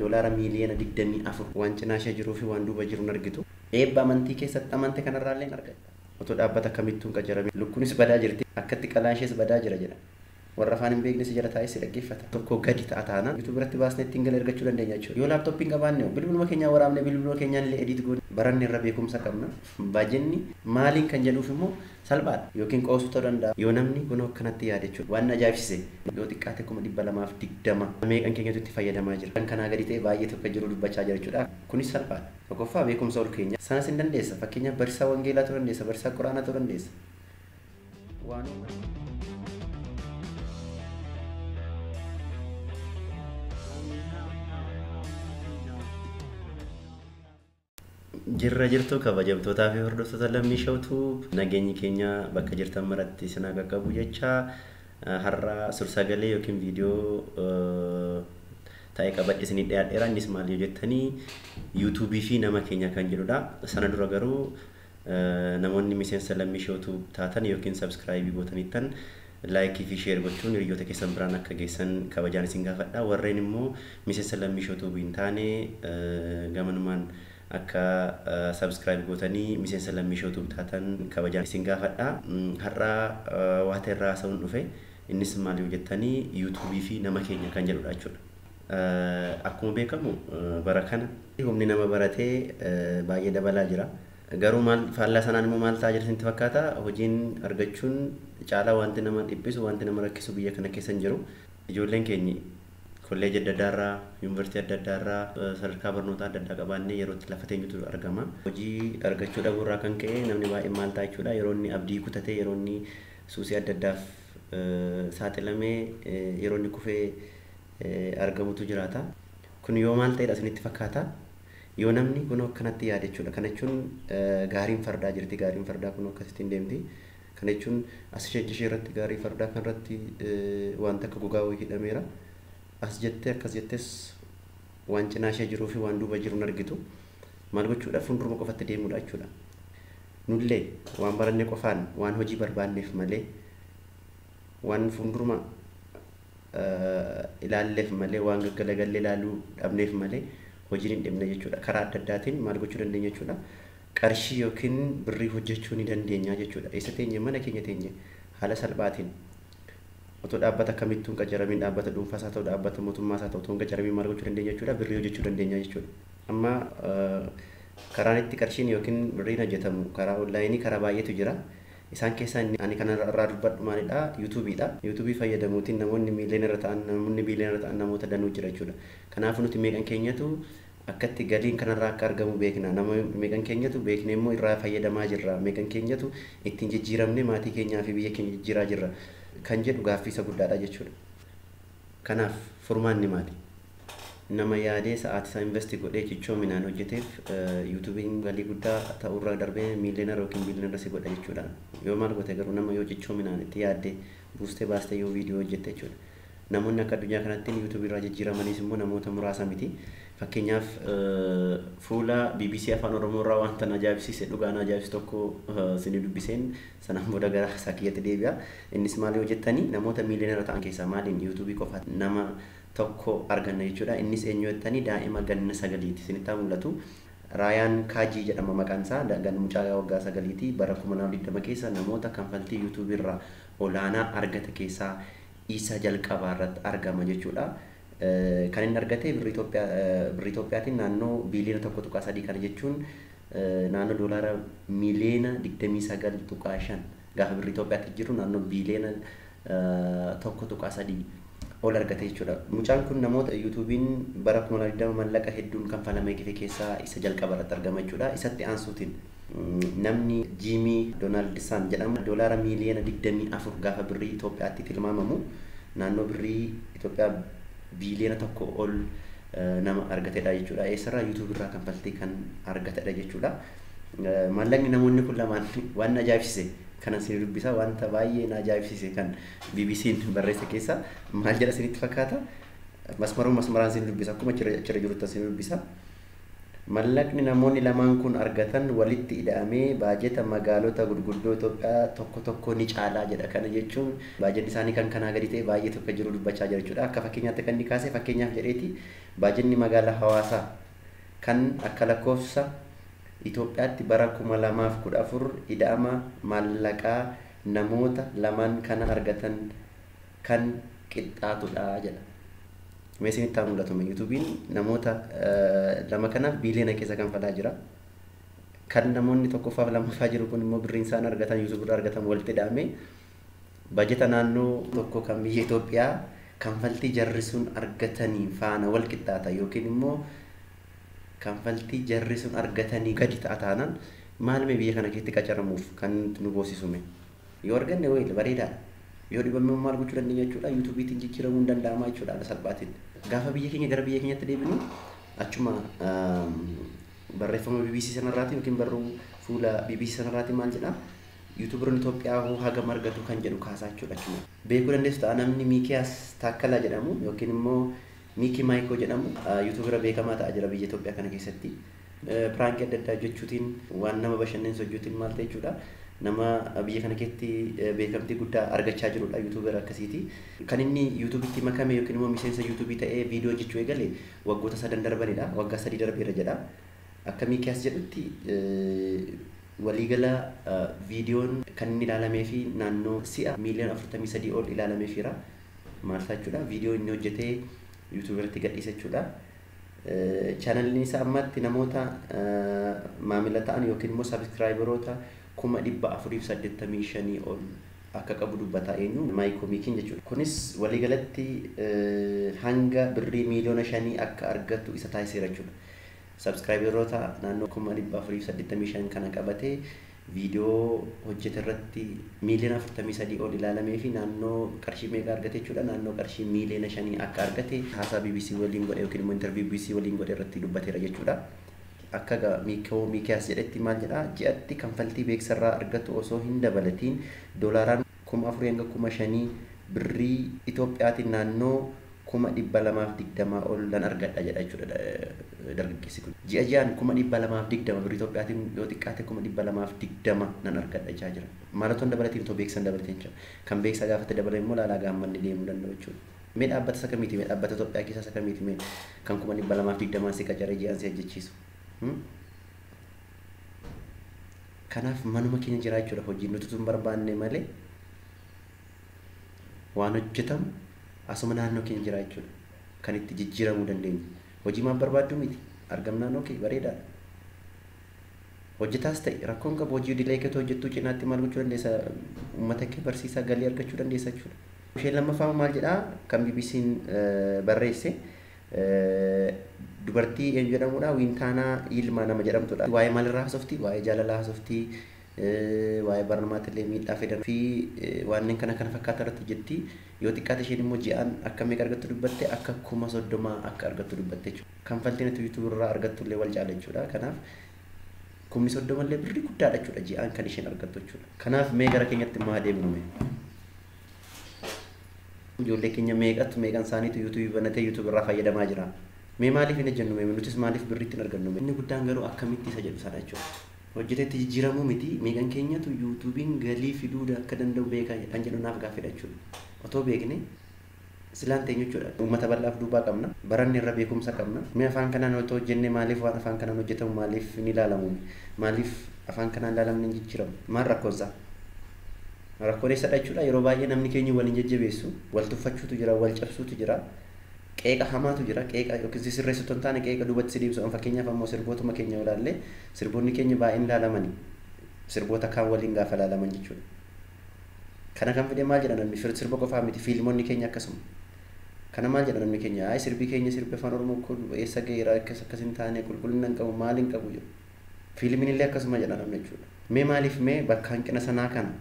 Doolaara miiliyoona 24 waan cinaa ishee jiruu fi waan duuba jiru hin argitu. Eebba amantii keessatti amante kanarraallee hin argatta. Otoo dhaabbata kamittuu hin qacarame lukkuunis badaa jirti, akkatti qalaan ishees badaa jira jedha. Warra afaan hin beekne si jala taa'ee si dhaggeeffata. Tokko gadi ta'a taanaan YouTube irratti baasnee ittiin gala ergachuu dandeenya jechuudha. Yoo laaptooppii hin qabaanne bilbiluma keenyaan waraabne bilbiluma keenyaan illee edit goone baranne irra beekumsa qabna. Baajenni maaliin kan jedhuuf immoo salphaadha. Yookiin qoosuu ta'uu danda'a. Yoo namni kunoo akkanatti yaade jechuudha. Waan na ajaa'ibsiise yoo xiqqaate 220,000 meeqan keenyatu itti fayyadamaa jira. Kan kanaa gadi ta'e baay'ee tokko jiru dubbachaa jira jechuudha. Kunis salphaadha. Tokkoffaa beekumsa ol keenya. Sanas hin dandeessa. Fakkeenyaaf barsiisaa wangeelaa ta'uu dandeessa, barsiisaa quraanaa ta'uu dandeessa. Waanuma. Jirra jirtu kabajamtootaa fi hordoftoota Lammii Shawtuu, nageenyi keenya bakka jirtan maratti isin haa qaqqabu jecha, har'a sursagalee yookiin viidiyoo ta'e qabadhe isinii dhiyaadheera. Innis maal yoo jettanii, yuutuubii fi nama keenya kan jedhudha. Sana dura garuu namoonni miseensa Lammii Shawtuu taatan yookiin subscribe gootanittan like fi share gochuun hiriyoota keessan biraan akka geessan kabajaan isin gaafadha. Warreen immoo miseensa Lammii Shawtuu hin taane gamanumaan akka subscribe gootanii miseensa Lammii Shawtuu taatan kabajaan isin gaafadha. Har'a waa ta'e irraa haasa'uun dhufe. Innis maal yoo jettanii, yuutuubii fi nama keenya kan jedhudha jechuudha. Akkuma beekamu bara kana humni nama baratee baay'ee dabalaa jira. Garuu maal faallaa sanaan immoo maal ta'aa jira isinitti fakkaata? Hojiin argachuun caalaa wanti nama dhiphisu, wanti nama rakkisu biyya kana keessa hin jiru. Ijoolleen keenya kolleejii adda addaarraa, yuunivarsiitii adda addaarraa, sadarkaa barnootaa adda addaa qabaannee yeroo itti lafa teenyutu argama. Hojii argachuu dhabuurraa kan ka'e namni baay'een maal ta'a jechuudha. Yeroo inni abdii kutatee, yeroo inni suusii adda addaaf saaxilamee, yeroo inni kufee argamutu jiraata. Kun yoo maal ta'edha isinitti fakkaata? Yoo namni kunoo akkanatti yaade jechuudha. Kana jechuun gaariin fardaa jirti. Gaariin fardaa kunoo akkasittiin deemti. Kana jechuun as ishee irratti gaarii fardaa kanarratti wanta akka gogaa wayii hidhameera. As jettee akkas jettees waan cinaa ishee jiruu fi waan duuba jiru hin argitu. Maal gochuudha? Fuulduruma qofatti deemuudha jechuudha. Nullee waan baranne qofaan waan hojii barbaanneef malee, waan fuulduruma ilaalleef malee, waan gaggalagallee ilaaluu dhabneef malee hojiin hin dhibne jechuudha. Karaa adda addaatiin maal gochuu dandeenya jechuudha. Qarshii yookiin birrii hojjechuu ni dandeenya jechuudha. Eessa teenye? Mana keenya teenye haala salphaatiin otoo dhaabbata kamittuu hin qacaramiin, dhaabbata dhuunfaas haa ta'u, dhaabbata mootummaas haa ta'u, otoo hin qacaramiin maal gochuu dandeenya jechuudha. Birrii hojjechuu dandeenya jechuudha. Amma karaan itti qarshiin yookiin birriin hojjetamu karaa onlaayinii karaa baay'eetu jira. Isaan keessaa inni ani kana irraa dubbadhu maalidha? Yuutuubiidha. Yuutuubii fayyadamuutiin namoonni miiliyoonarra ta'an, namoonni biiliyoonarra ta'an namoota danuu jira jechuudha. Kanaafuu nuti meeqan keenyatu akkatti galiin kanarraa akka argamu beekna? Nama meeqan keenyatu beekne immoo irraa fayyadamaa jirra? Meeqan keenyatu ittiin jijjiiramne maatii keenyaa fi biyya keenya jijjiiraa jirra? Kan jedhu gaaffii isa guddaadha jechuudha. Kanaaf furmaanni maali? Nama yaadee sa'aatii isaa invest godhee cichoominaan hojjeteef yuutuubiin galii guddaa ta'urraa darbee miiliyoonara yookiin biiliyoonara si godha jechuudha. Yoo maal goote garuu, nama yoo cichoominaan itti yaadde buustee baastee yoo viidiyoo hojjette jechuudha. Namoonni akka addunyaa kanatti yuutuubii irraa jijjiiramaniis immoo namoota muraasa miti. Fakkeenyaaf fuula BBC Afaan Oromoo irraa wanta na ajaa'ibsiise, dhugaa na ajaa'ibsiise tokko isinii dubbiseen sanaan booda gara isaa kiyyatti deebi'a. Innis maal yoo jettanii, namoota miiliyoonara ta'an keessaa maaliin yuutuubii qofa nama tokko arganna jechuudha. Innis eenyu jettanii, daa'ima ganna 9ti. Isinitti haa mul'atu. Raayaan Kaajii jedhama maqaan isaa. Mucaa waggaa 9ti. Bara 2020 keessa namoota kanfaltii yuutuubii irraa olaanaa argate keessaa isa jalqabaa irratti argama jechuudha. Kan inni argate birrii Itoophiyaatiin naannoo biiliyoona 1.3, kana jechuun naannoo doolaara miiliyoona 29.5, gaafa birrii Itoophiyaatti jiru naannoo biiliyoona 1.3 ol argate jechuudha. Mucaan kun namoota yuutuubiin bara 2020 mallaqa hedduun kanfalamee kife keessaa isa jalqaba irratti argama jechuudha. Isatti aansuutiin namni Jiimii Doonaaldsan jedhama, doolaara miiliyoona 24, gaafa birrii Itoophiyaatti tilmaamamu naannoo birrii Itoophiyaa biiliyoona 1 ol nama argatedha jechuudha. Eessarraa? Yuutuubii irraa kanfaltii kan argatedha jechuudha. Maallaqni namoonni kun lamaan waan ajaa'ibsiise kanan isin dubbisa. Wanta baay'ee na ajaa'ibsiise kan BBC'n barreesse keessa maal jedha isinitti fakkaata? Masmaruma masmaraan isin dubbisa, akkuma achirra jirutti isin dubbisa. Mallaqni namoonni lamaan kun argatan walitti ida'amee baajeta magaalota gurguddoo Itoophiyaa tokko tokko ni caalaa jedha. Kana jechuun baajenni isaanii kan kanaa gadi ta'e baay'ee tokko jiru dubbachaa jira jechuudha. Akka fakkeenyaatti kan inni kaase, fakkeenyaaf jedheeti, baajenni magaalaa Hawaasaa kan akka lakkoofsa Itoophiyaatti bara 2014 ida'ama maallaqaa namoota lamaan kana argatan kan qixxaatudha jedha. Mee isinitti haa mul'atu. YouTubeiin namoota lama kanaaf biiliyoona keessa kanfalaa jira. Kan namoonni tokkoffaaf lammaffaa jiru kun immoo birriin isaan argatan, YouTube irraa argatan, walitti hidhamee bajeta naannoo tokko kan biyya Itoophiyaa kanfaltii jarri sun argatanii faana wal qixxaata yookiin immoo kanfaltii jarri sun argatanii gadi ta'a taanaan, maal mee biyya kana keessatti qacaramuuf kan nu boosisume? Yoo arganne wayii bareedaadha. Yoo dhibame maal gochuu dandeenya jechuudha? YouTubeiitiin jijjiiramuu hin danda'ama jechuudha haala salphaatiin. Gaafa biyya keenya gara biyya keenyatti deebinu, achuma barreeffama BBC sanarraati yookiin barruu fuula BBC sanarraati maal jedhaa? YouTuberoonni Itoophiyaa hoo hagam argatu kan jedhu kaasaa jechuudha achuma. Beekuu dandeessu ta'a, namni Miikiyaas Taakkalaa jedhamu yookiin immoo Miikii Maayikoo jedhamu YouTubera beekamaa ta'aa jira biyya Itoophiyaa kana keessatti. Prankii adda addaa hojjechuutiin, waan nama bashannansiisu hojjechuutiin maal ta'e jechuudha, nama biyya kana keessatti beekamtii guddaa argachaa jirudha, YouTubera akkasiiti. Kan inni YouTubeitti makame yookiin immoo miseensa YouTubeii ta'ee viidiyoo hojjechuu eegale waggoota sadan darbanidha. Waggaa 3 darbeera jedha. Akka Miikiyaas jedhutti, waliigala viidiyoon kan inni ilaalamee fi naannoo si'a miiliyoona 43 ol ilaalameefiira. Maal ta'a jechuudha? Viidiyoo inni hojjetee YouTube irratti gadhiisa jechuudha. Channelli isaa ammatti namoota maamila ta'an yookiin immoo subscriberoota 485,000 ol akka qabu dubbata, eenyu, Maayikoo Miikiin jechuudha. Kunis waliigalatti hanga birrii miiliyoona 5 akka argatu isa taasiseera jechuudha. Subscriberoota naannoo 485,000 kana qabatee viidiyoo hojjete irratti miiliyoona 43 ol ilaalamee fi naannoo qarshii meeqa argate jechuudha? Naannoo qarshii miiliyoona 5 akka argate haasaa BBC waliin godhe yookiin immoo interview BBC waliin godhe irratti dubbateera jechuudha. Akka Miikoo Miikiyaas jedhetti maal jedhaa? Ji'atti kanfaltii beeksisarraa argatu osoo hin dabalatiin doolaaraan 4000 hanga 5000, birrii Itoophiyaatiin naannoo 220,000 ol nan argadha jedha jechuudha dargaggeessi kun. Ji'a ji'aan 220,000, birrii Itoophiyaatiin yoo xiqqaate 220,000 nan argadha jechaa jira. Maalatoon dabalatiin? Otoo beeksisan dabalatiin jechuudha. Kan beeksisa gaafate dabalee immoo laalaa gaammanni deemuu danda'u jechuudha. Mee dhaabbata isa kamiiti? Mee dhaabbata Itoophiyaa keessaa isa kamiiti mee kan 220,000 si qacaree ji'aan si hojjechiisu? Kanaaf manuma keenya jira jechuudha hojiin, nuti tun barbaanne malee waan hojjetamu asuma naannoo keenya jira jechuudha. Kan itti jijjiiramuu dandeenyu. Hojii maal barbaaddu miti. Argamnaan okay, bareedaadha. Hojjetaas ta'e rakkoon qabu, hojii idilee keetu hojjettuu cinaatti maal gochuu dandeessa? Uummata kee barsiisaa galii argachuu dandeessa jechuudha. Isheen lammaffaa maal jedhaa kan BBC'n barreesse? Dubartii eenyu jedhamudha? Wiintaanaa Ilmaa nama jedhamtudha. Waa'ee maalirraa haasofti? Waa'ee jaalalaa haasofti. Waa'ee barnootaatti miidhaa fidan fi wanneen kana kana fakkaatan irratti hojjetti. Yoo xiqqaate isheen immoo ji'aan akka meeqa argattu dubbatte? Akka 30,000 akka argattu dubbatte jechuudha. Kanfaltiin ati YouTube irraa argattu illee wal caala jechuudha. Kanaaf 30,000 illee birrii guddaadha jechuudha ji'aan kan isheen argattu jechuudha. Kanaaf mee gara keenyatti immoo adeemnu mee. Ijoollee keenya meeqatu, meeqan isaaniitu YouTubeii banatee YouTube irraa fayyadamaa jira? Mee maaliif hin hojjennu mee? Nutis maaliif birriitti hin argannu? Inni guddaan garuu akkamitti isa jedhu sana jechuudha. Hojjeteetti jijjiiramuu miti, meeqan keenyatu YouTubeiin galii fiduu akka danda'u beekaa kan jedhu naaf gaaffiidha jechuudha. Otoo beekne silaan teenyu jechuudha. Uummata bal'aaf duubaa qabna. Baranni irra beekumsa qabna. Mee afaan kanaan otoo hojjenne, maaliif waan afaan kanaan hojjetamu maaliif hin ilaalamu? Maaliif afaan kanaan ilaalamni hin jijjiiramu? Maal rakkoonsaa? Rakkoon eessadha jechuudha? Yeroo baay'ee namni keenya waliin jajjabeessu, wal tuffachuutu jira, wal cabsuutu jira. Qeeqa hamaatu jira, qeeqa yookiin sirreessu otoo hin taane qeeqa duubatti si deebisu. Fakkeenyaaf ammoo sirbootuma keenya yoo ilaalle, sirboonni keenya baay'een ilaalamani. Sirboota kaan waliin gaafa ilaalaman jechuudha. Kana kan fide maal jedha namni? Sirba qofaa miti, fiilmonni keenya akkasuma. Kana maal jedha namni keenya? Ayi, sirbi keenya, sirbi afaan Oromoo kun eessa gaheera? Akkas akkas hin taane, qulqullina hin qabu, maal hin qabu jedhu. Fiilmiin illee akkasuma jedha namni jechuudha. Mee maaliif mee bakka hanqina sanaa kana,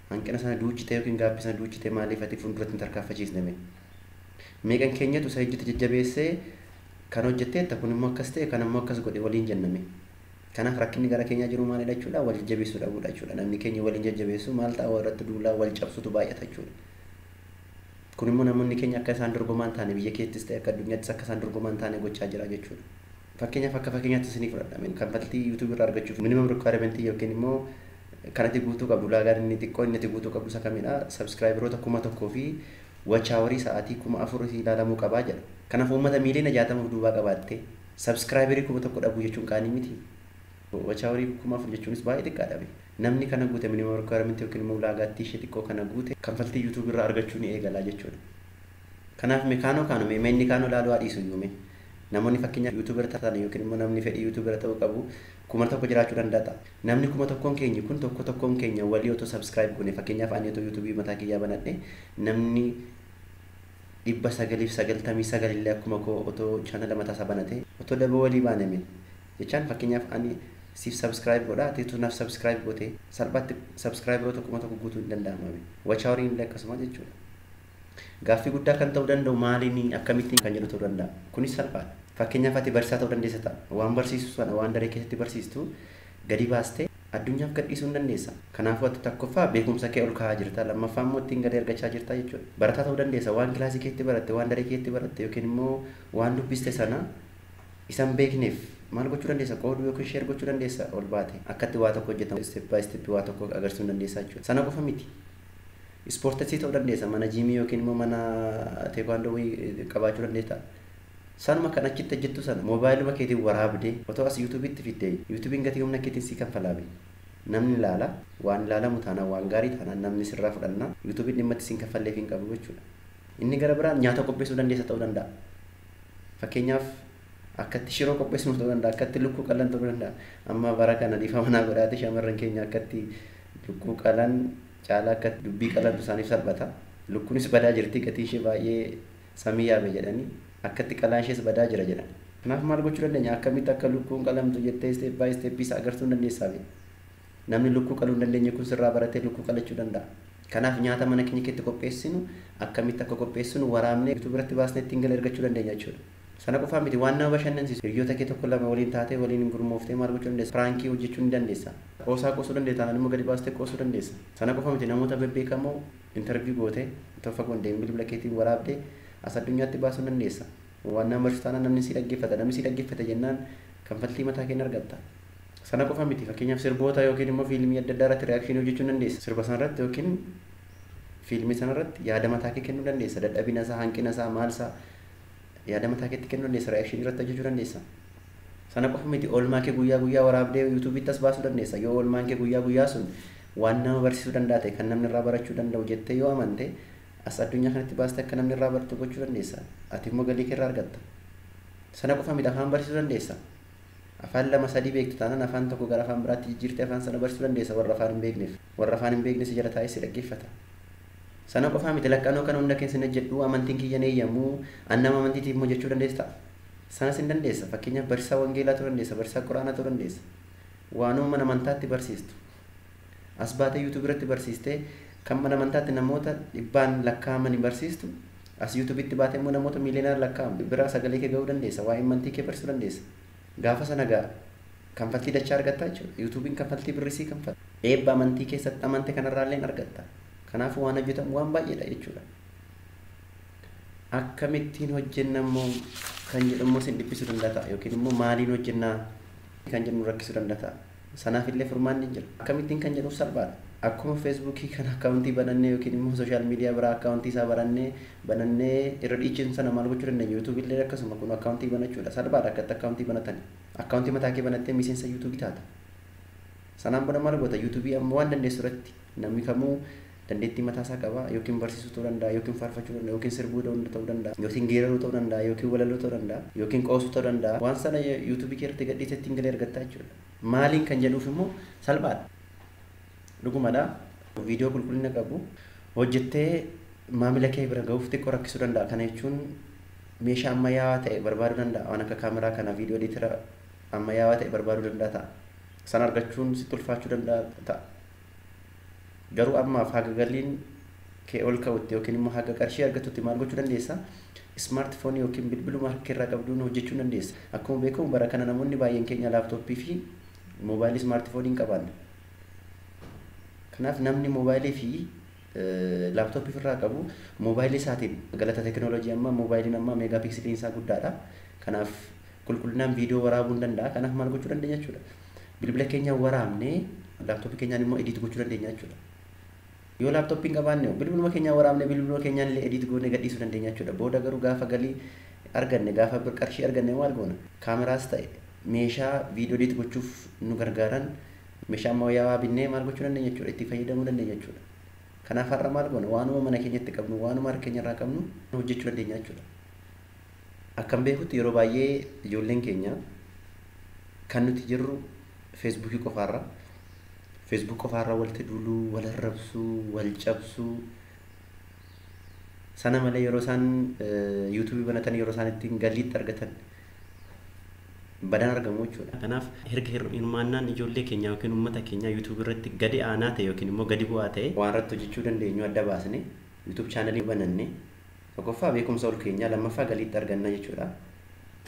hanqina sana duuchitee yookiin gaaffii sana duuchitee maaliif ati fuulduratti hin tarkaanfachiisne mee? Meeqan keenyatu isa hojjete jajjabeessee, kan hojjetteetta, kun immoo akkas ta'e, kan immoo akkas godhe waliin jenname? Kanaaf rakkinni gara keenyaa jiru maalidha jechuudha? Wal jajjabeessuu dhabuudha jechuudha. Namni keenya waliin jajjabeessu, maal ta'a, irratti duulaa wal cabsutu baay'ata jechuudha. Kun immoo namoonni keenya akka isaan dorgomaa hin taane, biyya keessattis ta'e akka addunyaattis akka isaan dorgomaa hin taane gochaa jira jechuudha. Fakkeenyaaf akka fakkeenyaatti isinii fudhadha. Kanfaltii YouTube irraa argachuuf minimum requirement yookiin immoo kanatti guutuu qabdu, ulaagaan inni xiqqoo inni itti guutuu qabdu isa kamidha? Subscriberoota 1000 fi watch hourii sa'aatii 4000 ilaalamuu qabaa jedha. Kanaaf uummata miiliyoona 60 of duubaa qabaatte subscriberii 1000 dhabuu jechuun qaanii miti. Watch hourii 4000 jechuunis baay'ee xiqqaadha. Namni kana guute, minimum requirement yookiin immoo ulaagaatti ishee xiqqoo kana guute, kanfaltii YouTube irraa argachuu ni eegala jechuudha. Kanaaf mee kaanoo kaanoo mee inni kaanoo ilaaluu haa dhiisu iyyuu, mee namoonni fakkeenyaaf YouTuber ta'an yookiin immoo namni fedhii YouTuber ta'uu qabu 1000 jiraachuu danda'a. Namni 1000n keenya kun tokko tokkoon keenya walii otoo subscribe goone, fakkeenyaaf ani otoo YouTubeii mataa kiyyaa banadhe, namni 999 illee akkuma koo otoo channela mataa isaa banate, otoo daboo walii baaname jechaan, fakkeenyaaf ani siif subscribe godha, ati naaf subscribe goote, salphaatti subscriberoota 1000 guutuu hin danda'ama. Watch houriin illee akkasuma jechuudha. Gaaffii guddaa kan ta'uu danda'u maaliin, akkamittiin kan jedhu ta'uu danda'a. Kunis salphaadha. Fakkeenyaaf ati barsiisaa ta'uu dandeessa ta'a. Waan barsiistu sana, waan daree keessatti barsiistu gadi baastee addunyaaf gadhiisuu hin dandeessa. Kanaafuu ati tokkoffaa beekumsa kee ol kaa'aa jirta, lammaffaa immoo ittiin gadi argachaa jirta jechuudha. Barataa ta'uu dandeessa, waan kilaasii keetti baratte, waan daree keetti baratte yookiin immoo waan dubbiste sana isan beekneef maal gochuu dandeessa? Qooduu yookiin share gochuu dandeessa ol baate. Akkatti waa tokko hojjetamu step by step waa tokko agarsiisuu dandeessa jechuudha. Sana qofa miti. Ispoortessii ta'uu dandeessa, mana jiimii yookiin immoo mana teekwaandoo qabaachuu dandeessa. Sanuma kan achitti hojjettu sana moobaayiluma keetiin waraabdee otoo as YouTubeitti fiddee, YouTubeiin gatii humna keetiin sii kanfalaabe. Namni ilaala, waan ilaalamu taanaan, waan gaarii taanaan, namni sirraa fudhannaa, YouTubeiin dhimma itti siin kaffalleef hin qabu jechuudha. Inni gara biraan nyaata qopheessuu dandeessa ta'uu danda'a. Fakkeenyaaf akkatti shiroo qopheessuu ta'uu danda'a, akkatti lukkuu qalan ta'uu danda'a. Amma bara kana dhiifama manaa godhaate, shamarran keenya akkatti lukkuu qalan caalaa akkatti dubbii qalantu isaaniif salphata. Lukkuunis badaa jirti, gatii ishee baay'ee samii yaabe jedhanii, akkatti qalaan ishees badaa jira jedhan. Kanaaf maal gochuu dandeenya? Akkamitti akka lukkuun qalamtu jettee step by step isa agarsiisuu dandeessaa? Namni lukkuu qaluu hin dandeenye kun sirraa baratee lukkuu qalachuu danda'a. Kanaaf nyaata mana keenya keessatti qopheessinu akkamitti akka qopheessinu waraabnee YouTube biratti baasnee ittiin gala argachuu dandeenya jechuudha. Sana qofaa miti, waan nama bashannansiisu hiriyoota kee tokko lama waliin taatee, waliin gurmooftee maal gochuu dandeessa? Prankii hojjechuu ni dandeessa. Qoosaa qoosuu dandeessa, taanaan immoo gadi baastee qoosuu dandeessa. Sana qofa miti, namoota bebbeekamoo interview gootee otoo fagoon deemee bilbila keetiin waraabdee as addunyaatti baasuu dandeessa. Waan nama barsiisu taanaan namni si dhaggeeffata. Namni si dhaggeeffate jennaan kanfaltii mataa kee argatta. Sana qofa miti, fakkeenyaaf sirboota yookiin immoo fiilmii adda addaa irratti reactionii hojjechuu dandeessa. Sirba sana irratti yookiin fiilmii sana irratti yaada mataa kee kennuu dandeessa. Dadhabina isaa, hanqina isaa, maal isaa yaada mataa keetti kennuu dandeessa. Reactionii irratti hojjechuu dandeessa. Sana qofa miti, oolmaa kee guyyaa guyyaa waraabdee YouTubeitti as baasuu dandeessa. Yoo oolmaan kee guyyaa guyyaa sun waan nama barsiisuu danda'a ta'e, kan namni irraa barachuu danda'u jettee yoo amante, as addunyaa kanatti baastee akka namni irraa baratu gochuu dandeessa. Ati immoo galii kee irraa argatta. Sana qofa miti, afaan barsiisuu dandeessa. Afaan lama sadii beektu taanaan afaan tokko gara afaan biraatti jijjiirtee afaan sana barsiisuu dandeessa warra afaan hin beekneef. Warra afaan hin beekne si jala taa'ee si dhaggeeffata. Sana qofaa miti, laqqanoo kana hunda keessa hin jedhu, amantiin kiyya eeyyamuu, an nama amantiitiif immoo jechuu dandeessa. Sanas hin dandeessa. Fakkeenyaaf barsiisaa wangeelaa ta'uu dandeessa, barsiisaa quraanaa ta'uu dandeessa. Waanuma mana amantaatti barsiistu. As baatee YouTube irratti barsiistee, kan mana amantaatti namoota dhibbaan lakkaa'aman barsiistu, as YouTubeitti baatee immoo namoota miiliyoonaan lakkaa'amu biraa sagalee kee ga'uu dandeessa. Waa'ee amantii kee barsiisuu dandeessa. Gaafa sana gaa kanfaltii dachaa argatta jechuudha. YouTubeiin kanfaltii birrisii kanfala. Eebba amantii keessatti amante kanarraallee argatta. Kanaafuu waan hojjetamu waan baay'eedha jechuudha. Akkamittiin hojjenna immoo kan jedhu immoo sin dhiphisuu danda'a ta'a, yookiin immoo maaliin hojjennaa kan jedhu rakkisuu danda'a ta'a. Sanaaf illee furmaanni jira. Akkamittiin kan jedhuuf salphaadha. Akkuma Facebookii kan accountii banannee yookiin immoo social media biraa accountii isaa barannee banannee irra dhiichinu sana maal gochuu dandeenya? YouTubeii illee akkasuma kun accountii banachuudha. Salphaadha akkatti accountii banatan. Accountii mataa kee banattee miseensa YouTubeii taata. Sanaan booda maal goota? YouTubeii amma waan dandeessu irratti, namni kamuu dandeettii mataa isaa qaba, yookiin barsiisuu ta'uu danda'a, yookiin faarfachuu danda'a, yookiin sirbuu ta'uu danda'a, yookiin geeraruu ta'uu danda'a, yookiin walaloo ta'uu danda'a, yookiin qoosuu ta'uu danda'a. Waan sana YouTubeii kee irratti gadhiisee ittiin galee argattaa jechuudha. Maaliin kan jedhuuf immoo salphaadha. Dhugumadha. Viidiyoo qulqullina qabu hojjettee maamila kee bira gahuuf xiqqoo rakkisuu danda'a. Kana jechuun meeshaa ammayyaawaa ta'e barbaaduu danda'a. Waan akka kaameraa kana, viidiyoo editor ammayyaawaa ta'e barbaaduu danda'a ta'a. Sana argachuun sitti ulfaachuu danda'a ta'a. Garuu ammaaf haga galiin kee ol ka'utti yookiin immoo haga qarshii argatutti maal gochuu dandeessa? Smartphoneii yookiin bilbiluma harka irraa qabduun hojjechuu dandeessa. Akkuma beekamu bara kana namoonni baay'een keenya laaptooppii fi moobaayilii smartphoneii hin qabaanne. Kanaaf namni moobaayilii fi laaptooppii ofirraa qabu moobaayilii isaatiin, galata teekinooloojii amma moobaayiliin amma megapixeliin isaa guddaadha. Kanaaf Qulqullinaan viidiyoo waraabuu hin danda'a. Kanaaf maal gochuu dandeenya jechuudha. Bilbila keenyaan waraabnee laaptooppii keenyaan immoo edit gochuu dandeenya jechuudha. Yoo laaptooppii hin qabaanne bilbiluma keenyaan waraabnee bilbiluma keenyaan illee edit goonee gadhiisuu dandeenya jechuudha. Booda garuu gaafa galii arganne, gaafa qarshii arganne maal goona? Kaameraas ta'e meeshaa viidiyoo edit gochuuf nu gargaaran, meeshaa ammayyaawaa binnee maal gochuu dandeenya jechuudha, itti fayyadamuu dandeenya jechuudha. Kanaaf har'a maal goona? Waanuma mana keenyatti qabnu, waanuma harka keenya irraa qabnu hojjechuu dandeenya jechuudha. Akkam beekutti yeroo baay'ee ijoolleen keenya kan nuti jirru feesbuukii qofaarra. Feesbuuk qofaarra walitti duuluu, wal arrabsuu, wal cabsuu. Sana malee yeroo isaan yuutuubii banatan, yeroo isaan ittiin galiitti argatan badaan argamu jechuudha. Kanaaf erga hirmaannaan ijoollee keenyaa yookiin uummata keenyaa yuutuubii irratti gadi aanaa ta'e yookiin immoo gadi bu'aa ta'e, waan irratti hojjechuu dandeenyu adda baasne yuutuub chaanalii bananne, tokkoffaa beekumsa ol keenyaa, lammaffaa galiitti arganna jechuudha.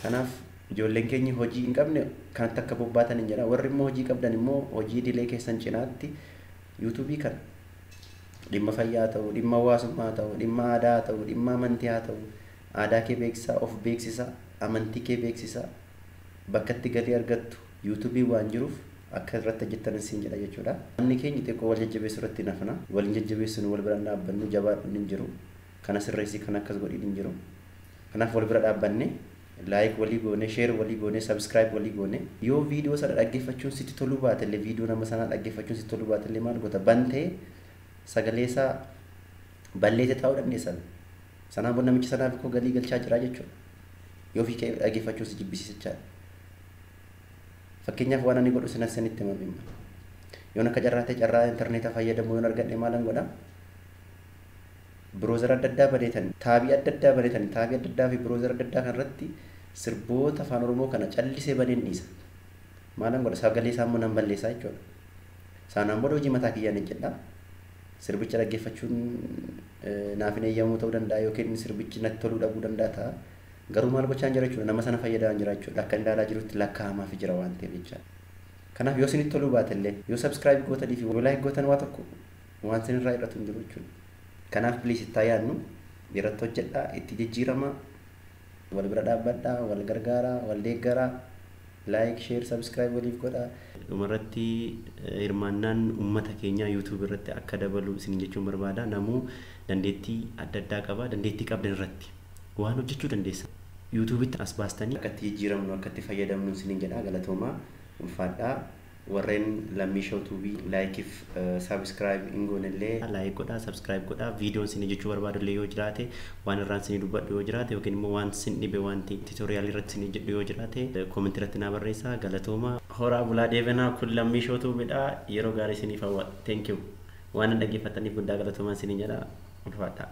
Kanaaf ijoolleen keenya hojii hin qabne kanatti akka bobbaatan hin jedha. Warri immoo hojii qabdan immoo hojii idilee keessan cinaatti yuutuubii kana dhimma fayyaa ta'u, dhimma hawaasummaa ta'u, dhimma aadaa ta'u, dhimma amantii haa ta'u, aadaa kee beeksisaa, of beeksisaa, amantii kee beeksisaa, bakka itti galii argattu yuutuubii waan jiruuf akka irratti hojjettan siin jedha jechuudha. Namni keenya xiqqoo wal jajjabeessuu irratti nafna. Waliin jajjabeessinu, wal bira dhaabbannu, jabaadhuun hin jiru. Kana sirreessi, kan akkas godhiin hin jiru. Kanaaf wal bira dhaabbanne, like walii goone, share walii goone, subscribe walii goone, yoo viidiyoo sana dhaggeeffachuun sitti toluu baatellee, viidiyoo nama sanaa dhaggeeffachuun sitti toluu baatellee, maal goota? Bantee sagalee isaa balleessee taa'uu dandeessan. Sanaan booda namicha sanaaf koo galii galchaa jira jechuudha. Yoo ofii kee dhaggeeffachuun si jibbisiisa jechaadha. Fakkeenyaaf waan ani godhu sinas sanitti hima. Yoon akka carraa ta'e carraa intarneetaa fayyadamu yoon argadhe maalan godha? Browser adda addaa baneetan, taabii adda addaa baneetan, taabii adda addaa fi browser adda addaa kanarratti sirboota afaan Oromoo kana callisee baneen dhiisa. Maalan godha? Sagalee isaa immoo nan balleessaa jechuudha. Sanaan booda hojii mataa kiyyaan hojjedha. Sirbicha dhaggeeffachuun naaf hin eeyyamuu ta'uu danda'a yookiin sirbichi natti toluu dhabuu danda'a ta'a. Garuu maal gochaa jira jechuudha? Nama sana fayyadamaa jira jechuudha. Akka inni ilaalaa jirutti lakkaa'amaaf jira waan ta'eef jechaadha. Kanaaf yoo isinitti toluu baate illee, yoo subscribe gootanii fi yoo like gootan, waa tokko waan isinirraa hir'atu hin jiru jechuudha. Kanaaf please itti yaadnu, irratti hojjedhaa, itti jijjiirama, wal bira dhaabbadhaa, wal gargaaraa, wal deeggaraa, like, share, subscribe waliif godhaa. Dhumarratti hirmaannaan uummata keenyaa yuutuub irratti akka dabalu isin jechuun barbaada. Namuu dandeettii adda addaa qaba. Dandeettii qabdan irratti waan hojjechuu dandeessa. Yuutuubitti as baastanii akka itti jijjiiramnu, akka itti fayyadamnu isiniin jedha. Galatoomaa, ulfaadhaa. Warreen Lammii Show Tuubii likeif subscribe hin goonellee like godhaa, subscribe godhaa. Viidiyoon isin jechuu barbaadu illee yoo jiraate, waan irraan isin dubbadhu yoo jiraate, yookiin immoo waan isin dhibe, wanti tutorialii irratti isin jedhu yoo jiraate, commentii irratti naa barreessaa. Galatooma, horaa bulaa, deebanaa. Kun Lammii Show Tuubiidha. Yeroo gaarii isiniif hawwa. Thank you, waan dhaggeeffataniif guddaa galatoomaa isiniin jedha, ulfaadhaa.